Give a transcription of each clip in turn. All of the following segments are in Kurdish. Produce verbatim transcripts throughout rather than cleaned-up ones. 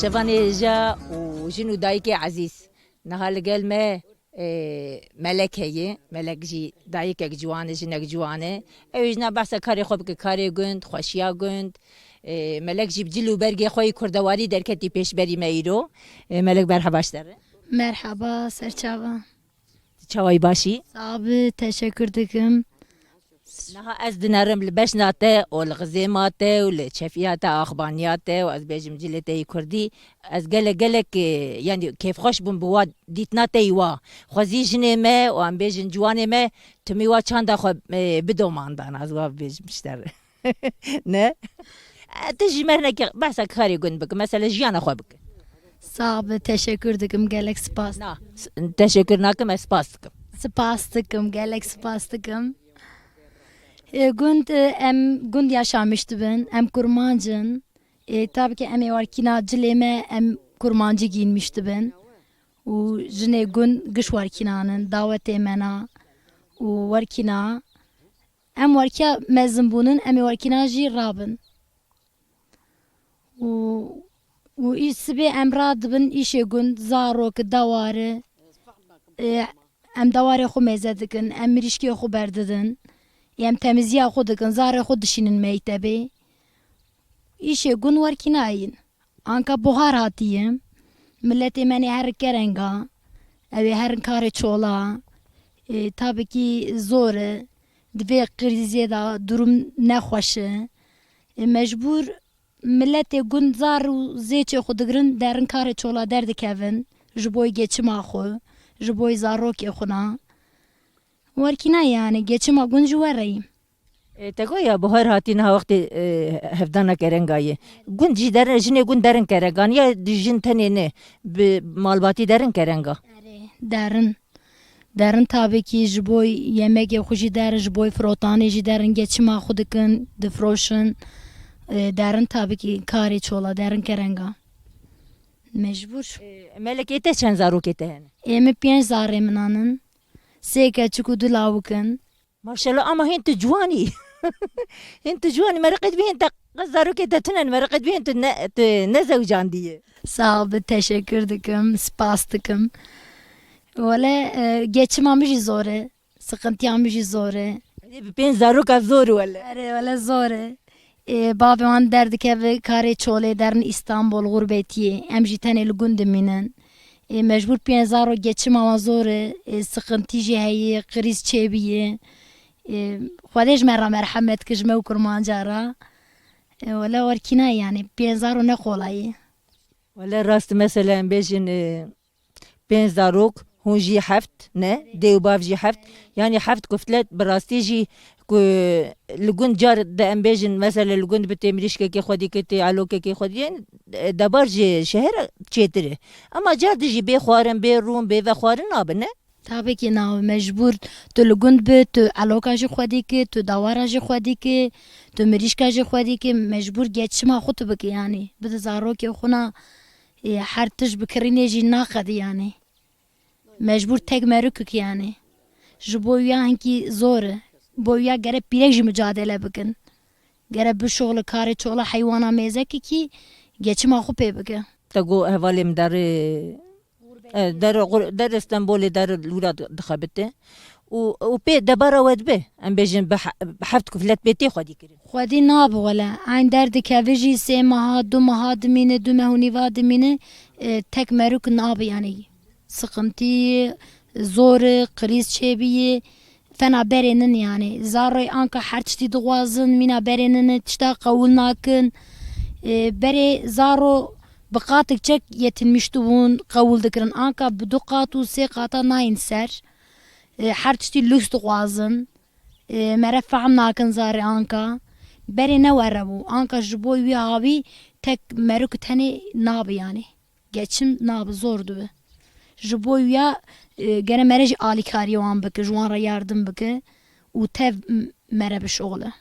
Şevanê hêja û jin û dayikê ezîz. Niha li gel me, e, Melek heye. Melek jî dayikek ciwan e, jinek ciwan e. Ew jina behsa karê xwe bike, karê gund, xweşiya gund. E, Melek jî bi cil û bergê xwe yî kurdewarî derketî pêşberî me îro. E, Melek, merheba ji te re. Merheba, serçava. Çawayî, başî? Sax bi, teşekkür dikim. Niha ez dinerim li bejna te û li xizêma te û li çefiya te, axbaniya te û ez bêjim cilê te yî kurdî. Ez gelek gelek, e, yanî kêfxweş bûm bi wa dîtina te yî wa. Xwezî jinê me û em bêjin ciwanê me timî wa çanda xwe, e, bidomandan, ez wa bibêjim ji te re. Ne? E, tu jî me hinekî behsa karê gund bike, mesela jiyana xwe bike. Sax bi, teşekkür dikim, gelek spas. Na, s-, teşekkür nakim, ez spas dikim. Spas dikim, gelek spas dikim. E, gund, e, em gund yaşamiş dibin, em kurmanc in. E, tabii ki em ê warkîna cilê me, em kurmancî giyinmiş dibin. Û jinê gund giş warkînan in, dawetê me na û warkîna. Em werkiya mezin bûnin, em ê werkîna jî rabin. Û, û î sibê em radibin îşê gund, zarok, dewar e, em dewarê xwe mêze dikin, em mirîşkê xwe berdidin, em temizîya xwe dikin, zarê xwe dişînin mektebê. Îşê gund werkîna yîn. Anka buhar hatiye. Miletê me nê herin kerenga. Ew ê herin karê çola. E, tabii ki zor e. Di vê krîzê de durum nexweş e. E, mecbûr miletê gund zar û zêçê xwe digirin, derin karê çola derdikevin. Ji bo geçima xwe, ji bo zarokê xwe na. Werkîna yani, geçima gund ji we re yî. E, te got ya buhar hatî niha wextê, e, hevdana kerenga ye. Gund jî derin, jinê gund derin kerengan ya jin tenê ne, bi malbatî derin kerenga? Erê, derin. Derin tabii ki ji bo yemekê xwe jî derin, ji bo firotanê jî derin, geçima xwe dikin, difroşin. E, derin tabii ki karê çola, derin kerenga. Mecbûr. E, Melekê te çend zarokê te hene? Ê min pênc zarê min anin. Sê keçik û du lawik in. Maşallah, ama hîn tu ciwanî. Hîn tu ciwanî, mereqê dibî hîn te qet zarokê te tune ne, mereqê dibî hîn tu ne, tu nezewcandiye. Sağ ol, bi teşekkür dikim, spas dikim. Wele, e, geçima min jî zor e, sıkıntıya min jî zor e. Erê, bi pênc zaroka zor wele. Erê, wele zor e. Ê, bavê wan derdikeve karê çolê derin Îstanbul, xurbetiyê. Em jî tenê li gund dimînin. Ê, mecbûr pênc zarok geçima wan zor e. Ê, sıkıntı jî heye, kriz çêbîye. Ê, Xwedê ji me re merhemet ki ji me û kurmanca re. Ê, wele werkîna yani, pênc zaro ne kolay e. Wele rast, mesela em bêjin, e, pênc zarok, hûn jî heft, ne? Dê û bav jî heft. Yanî heft kuflet bi rastî jî ku li gund car de em bêjin, mesela li gund bi tê mirîşkekê xwedî ke tê elokekê xwedî yên, e, debar ji şehir çêtir e. Ama car di jî bê xwarin, bê rûn, bê vexwarin nabe, ne? Tabii ki nabe, mecbûr tu li gund bi, tu eloka jî xwedî ki, tu dawara jî xwedî ki, tu mirîşka jî xwedî ki, mecbûr geçima xwe tu bike yanî. Bide zarokê xwe na, e, her tişt bi kirînê jî naqedî yanî. Mecbûr tek merûkik yani. Ji bo ya hinkî zor e. Bo ya gere pîrek jî mücadele bikin. Gere bişoxle karê çola heywana mêze ki kî geçima xwe pê bike. Te got hevalê min derê, e, derê xur-, derê Stenbolê derê lûra di-, dixebite. Û, û pê debara we dibe, em bêjin bi he-, bi heft kuflet pê tê xwedî kirin. Xwedî nabe wele. Eyn derdikeve jî sê meha, du meha dimîne, du meh û nîva dimîne, e, tek merûk nabe yani. Sıkıntı, zor, kriz çêbîye, fena berê nin yani. Zaroy anka her tiştî dixwazin, mîna berê nin, tişta qewil nakin. E, berê zaro bi qatik çek yetinmiş dibûn, qewil dikirin. Anka bi du qat û sê qata nayên ser. E, her tiştî lûks dixwazin. E, mere fehm nakin zarê anka. Berê ne were bû. Anka ji bo wî hawî tek merûk tenê nabe yani. Geçim nabe, zor dibe. Ji bo wîya, e, gere mere jî alîkariyê wan bike, ji wan re yardim bike û tev m-, mere bişoxile.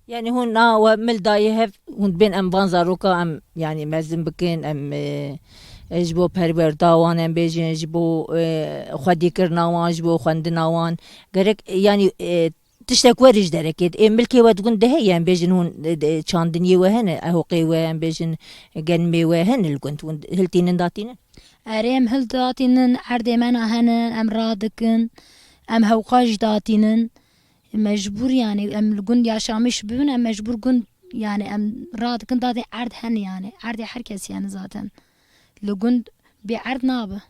Yani hûn na we mil dayê hev, hûn dibên em van zaroka em, yani mezin bikin, em, e, e, ji bo perwerda wan em bêjin, ji bo, e, xwedîkirina wan, ji bo xwendina wan. Gerek, e, yani, e, Tiştek we rê ji derekê, ê milkê we di gund de heye, em bêjin hûn, e, de, çandiniyê we hene, ehoqê we, em bêjin genimê we hene li gund, hûn hiltînin datînin? Erê, em hil datînin, erdê me na hene, em radikin, em hewqa jî datînin. Mecbûr, yanî em li gund yaşamîş bibin, em mecbûr gund, yanî em radikin, dadê erd hene, yanî erdê her kes hene zaten. Li gund bê erd nabe.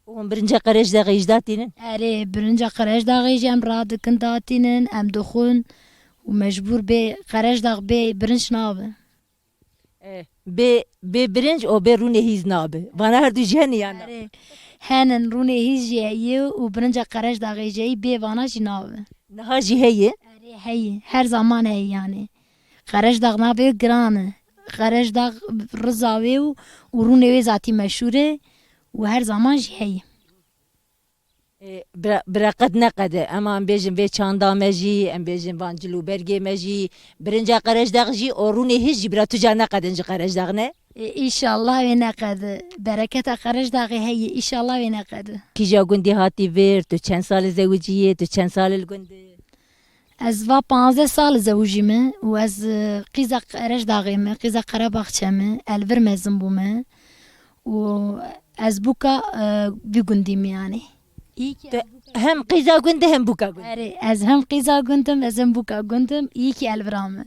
Hûn birinca Qerejdaxê jî datînin? Erê, birinca Qerejdaxê jî em radikin datînin, em dixwin û mecbûr bê Qerejdax bê birinc nabe. E, bê, bê birinc û bê rûnê hîz nabe. Vana her du jî hene ya na? Erê, henin, rûnê hîz jî heye û birinca Qerejdaxê jî heye, bê vana jî nabe. Niha jî heye? Erê, heye. Her zaman heye yanî. Qerejdax navê giran e. Qerejdax riza wê û, û rûnê wê zatî meşhûr e û her zaman jî heye. E, bira, bira qet neqede. Ema em bêjin vê çanda me jî, em bêjin van cil û bergê me jî, birinca Qerejdax jî û rûnê hîz jî bira tu ca neqedin ji Qerejdax ne? E, îşallah wê neqede. Bereketa Qerejdaxê heye, îşallah wê neqede. Kîja gundê hatî vir, tu çend sal e zewicî yê, tu çend sal e li gund e? Ez va panzdeh sal zewicî me û ez, e, qîza Qerejdaxê me, qîza Qerebaxçe me, el vir mezin bûme û ez bûka, e, vî gundî me yanî. Î ki Te ez bûka hem qîza gund e hem bûka gund. Erê, ez hem qîza gund im, ez hem bûka gund im, î ki el vira me.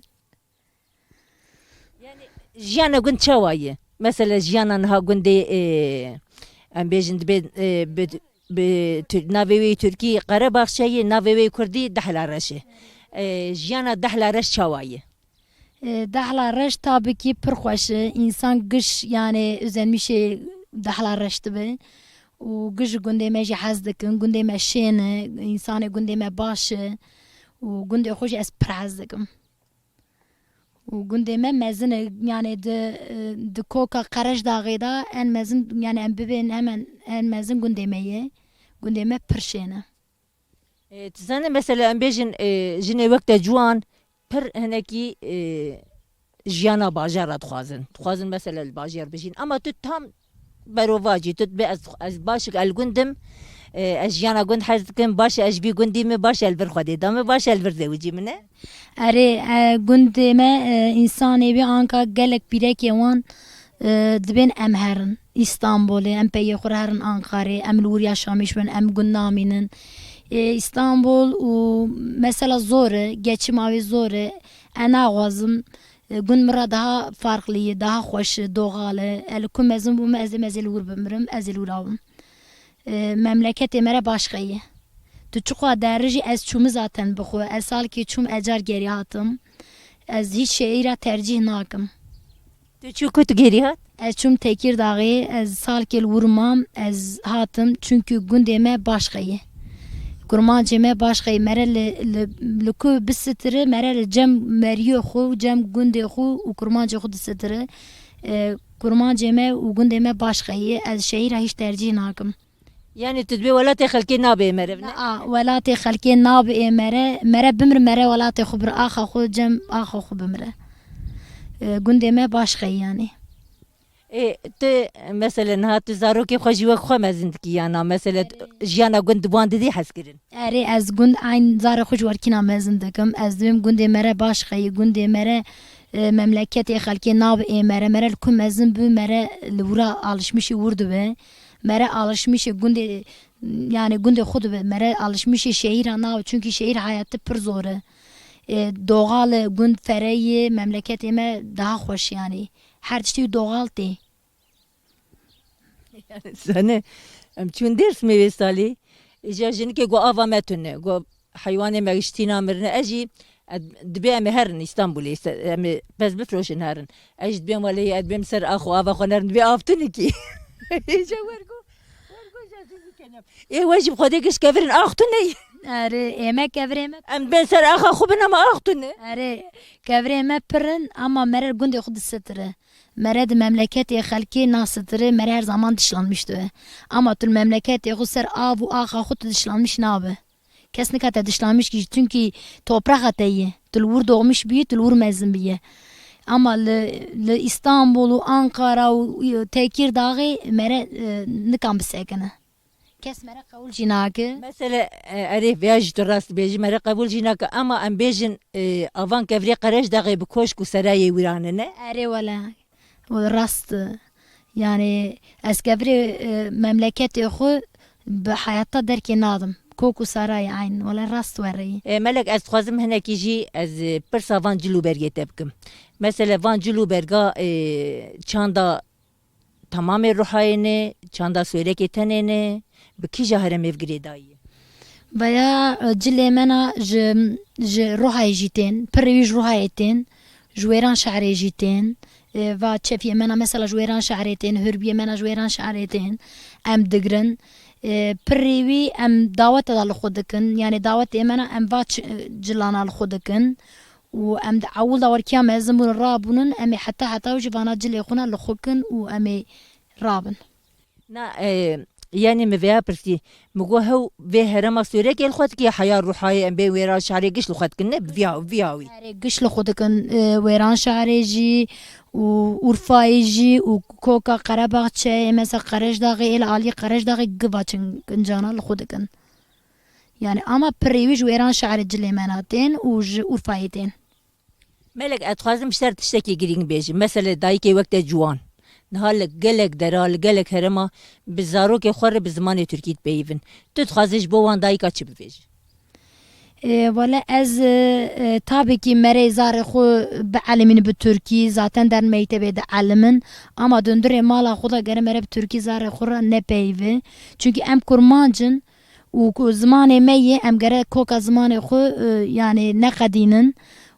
Yanî jiyana gund çawa ye? Mesela jiyana niha gundê, e, em bêjin dibê, e, bi, bi tu-, navê wê yê Tirkî Qerebaxçe ye, navê wê yê Kurdî Dehla Reş e. E, jiyana Dehla Reş çawa ye? E, Dehla Reş tabî ki pir xweş e. Însan giş, yanî özenmişê Dehla Reş dibe. Û giş ji gundê me jî hez dikin. Gundê me şên e, însanê gundê me baş e. Û gundê xwe jî ez pir hez dikim. Û gundê me mezin e, yanî di, di koka Qerejdaxê de en mezin, yanî em bibên hemen en mezin gundê me ye. Gundê me pir şên e. E, tu zanî, mesela em bêjin, e, jinê wek te ciwan pir hinekî, e, jiyana bajara dixwazin. Dixwazin mesela li bajêr bijîn. Ama tu tam berovajî, tu dibê ez, ez başik el gund im, e, ez jiyana gund hez dikim, baş e ez ji vî gundî me, baş e li vir Xwedê da me, baş e li vir zewicî min e. Erê, e, gundê me, e, însanê wê anka gelek pîrekê wan, e, dibên em herin Îstanbulê, em peyê xwe re herin Ankarê, em li wir yaşamîş bin, em gund namînin. E, Îstanbul û mesela zor e, geçima wê zor e. E, naxwazim, e, gund min re daha farklı ye, daha xweş e, doğal e. E, li ku mezin bûme, ez ê, ez ê li wir bimirim, ez ê li wir awim. E, memleketê me re baş xeye. Tu çiqas derijî ez çûmi zaten bi xwe. Ez salkê çûm, ez car gerî hatim. Ez hîç şehîra tercîh nakim. Tu çû ku tu gerî hat? Ez çûm Tekîrdaxê, ez salkê li wir mam, ez hatim, çunkî gundê me baş xeye. Kurmancê me baş xeye, mere li, li, li ku bisitire, mere li cem meriyê xwe, cem gundê xwe û kurmancê xwe disitire. E, kurmancê me û gundê me baş xeye, ez şehîra hîç tercîh nakim. Yanî tu dibê welatê xelkê nabê êmere, ne? Na, welatê xelkê nabê êmere, mere bimir, mere welatê xwe bir, axa xwe cem axa xwe bimire. E, gundê me baş xeyî yanî. Ê, tu, mesela niha tu zarokê xwe jî wek xwe mezin dikî ya na? Mesela tu jiyana gund bi wan didî hezkirin? Erê, ez gund eyn zarê xwe ji werkîna mezin dikim. Ez dibêm gundê mere baş xeyî, gundê mere, e, memleketê xelkê nabê êmere, mere li ku mezin bi, mere li wira alişmişî wir dibe. Mere alişmişê gundê, yanî gundê xwe dibe, mere alişmişê şehîra nabe, çunkî şehîr heyatî pir zor e. E, doğal e, gund fereyê memleketê me daha xweş yanî. Her tiştî doğal tê. Sene, em çûn Dêrsimê vê salî. Îca jinikê got, ava me tune. Got, heywanê me giştîna mirine. Ez jî, e, dibê em ê herin Îstanbulê, se-, em ê pez bifroşin herin. Ez jî dibêm welê, ez dibêm ser ax û ava xwe nerin, dibê av tune kî. Îca wergo, wergo jazî bikenim. Ê we jî bi Xwedê giş kevirin ax tune. Erê, ê me kevirê me. Em dibên ser axa xwe bin ama ax tune. Erê, kevirê me pir in ama mere gundê xwe disitire. Mere di memleketê xelkê nasitire, mere her zaman dışlanmış dibe. Ama tu li memleketê xwe ser av û axa xwe tu dışlanmış nabe. Kes nikate dışlanmış kî, çunkî topraxa te ye. Tu li wir doğmuş biyî, tu li wir mezin biyî. Ama li, li Îstanbul û Ankara û, û Tekîrdaxê mere, e, nikan bisekine. Kes me re qewûl jî nake. Mesele, e, erê, vêya jî tu rast bêjî, me re qebûl jî nake, ama em bêjin, e, avan kevirê Qerejdaxê bi koşk û serayê wî re anine. Erê wele. Rast. Yani ez kevirê, e, memleketê xwe bi heyata derkê nadim. Kok û serayê eyn. Wele rast wereyî. E, Melek, ez dixwazim hinekî jî ez, e, pirsa van cil û bergê te bikim. Mesele van cil û berga, e, çanda tamamê ruhayê ne, çanda sêwrekê tenê ne, bi kîja herêmê ve girêdayî ye? Veya, e, cilê me na ji, ji ruhayê jî tên, pirê wî ji ruhayê tên, ji wêran şehrê jî tên, e, va çepiyê me na mesela ji wêran şehrê tên, hurbiyê me na ji wêran şehrê tên, em digirin. E, pirê wî em dawete da li xwe dikin, yani dawetê me na em va ç-, cilana li xwe dikin. Û em di ewil de werkiya mezin bûn rabûnin, em ê heta heta wî jî vana cilê xwe ne li xwe kin û em ê rabin. Na, e, yani min vêya pirsî, min got hew vê herêma sêwrekê li xwe dikî, heya ruhayê em bên wêran şehrê giş li xwe dikin, ne? Bi vîya, vîya wî. Erê, giş li xwe dikin, e, wêran şehrê jî û Urfayê jî û koka Qerebaxçeyê, mesela Qerejdaxê, ê li alî Qerejdaxê giva çin-, kincana li xwe dikin. Yani ama pirê wî ji wêran şehrê cilê me na tên û ji Urfayê tên. Melek, ez dixwazim ji te re tiştekî girîng bêjim. Mesele dayikê wek te ciwan. Niha li gelek dera, li gelek herêma bi zarokê xwe re bi zimanê tirkî dipeyivin. Tu dixwazî ji bo wan dayika çi bivêjî? E, wele ez, e, e, tabî kî merê zarê xwe bielimîn bi tirkî, zaten der mektebê dielimin. Ama dundirê mala xwe de gere mere bi tirkî zarê xwe re nepeyive. Çünkü em kurmanc in, û ku zimanê me yê, em gere koka zimanê xwe, e, yani neqedînin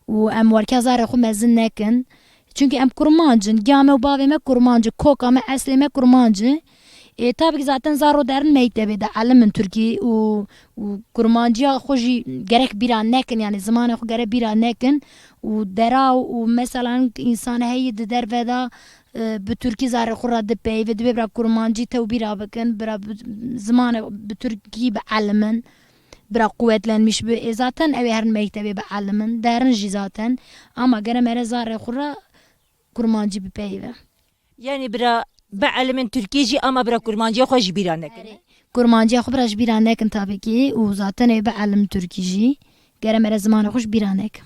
û em werkiya zarê xwe mezin nekin. Çünkü em kurmanc in, giya me û bavê me kurmanc in, koka me, eslê me kurmanc e. E, tabii ki zaten zaro derin mektebê de elimin Tirkî û, û kurmanciya xwe jî gerek bîra nekin, yani zimanê xwe gerek bîra nekin û dera û, û mesela însan heyî di derve de e, bi tirkî zarê xwe re dipeyive, divê bira kurmancî tew bîra bikin, bira bi, zimanê bi tirkî bielimin, bira quwetlenmiş bi. E, zaten ew ê herin mektebê bielimin, derin jî zaten. Ama gere mere zarê xwe re kurmancî bipeyive. Yani bira bielimin tirkî jî ama bira kurmanciya xwe jî bîra nekin. Erê, kurmanciya xwe bira ji bîra nekin tabii ki û zaten ê bielimin tirkî jî. Gere mere zimanê xwe ji bîra nekin.